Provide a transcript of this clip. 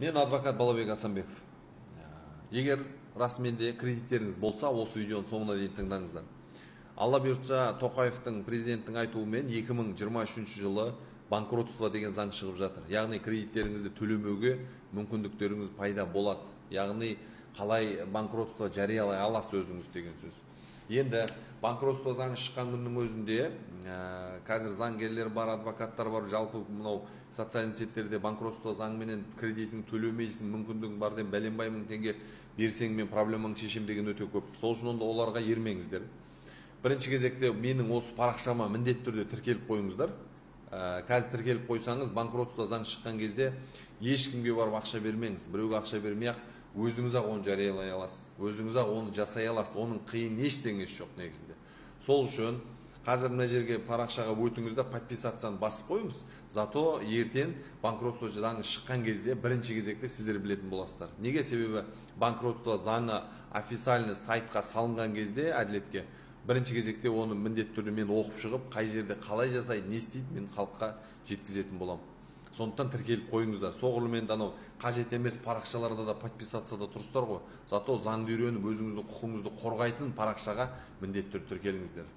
Мен адвокат Балабек Асанбеков. Егер расымен де кредиттеріңіз болса, осы видеоның соңына дейін тыңдаңыздар. Алла бұйыртса, Тоқаевтың, президенттің айтуымен 2023 жылы банкротство деген заң шығып жатыр. Яғни кредиттеріңізді төлемеуге мүмкіндіктеріңіз пайда болады. Яғни қалай банкротство жариялай аласыз өзіңіз деген сөз. Енді банкротство заңы шыққан күннің өзінде қазір заңгерлер бар, адвокаттар бар, жалпы мынау социальный сеттерде банкротство заңменен кредитің төлемейсің, мүмкіндігің бар деп бәленбай мың теңге берсең, мен проблемаңды шешем деген өте көп. Сол үшін онда оларға ермеңіздер. Бірінші кезекте менің осы парақшама міндетті түрде тіркеліп қойыңыздар. Қазір тіркеліп қойсаңыз, банкротство заң шыққан кезде ешкімге барып ақша бермеңіз. Біреуге ақша бермей ақ өзіңіз ақ оны жариялай аласыз, өзіңіз ақ оны жасай аласыз. Оның қиын ештеңесі жоқ негізінде. Сол үшін қазір мына жерге, парақшаға өтіңіз да, подписаться ны басып қойыңыз. Зато ертең банкротство заңы шыққан кезде бірінші кезекте сіздер білетін боласыздар. Неге? Себебі банкротство заңы официальный сайтқа салынған кезде, әділетке, бірінші кезекте оны міндетті түрде мен оқып шығып, қай жерде қалай жасайды, не істейді, мен халыққа жеткізетін боламын. Сондықтан тіркеліп қойыңыздар. Соғұрлым енді анау қажет емес парақшаларда да подписаться да тұрсыздар ғой. Зато заңды үйреніп, өзіңіздің құқығыңызды қорғайтын парақшаға міндетті түрде тіркеліңіздер.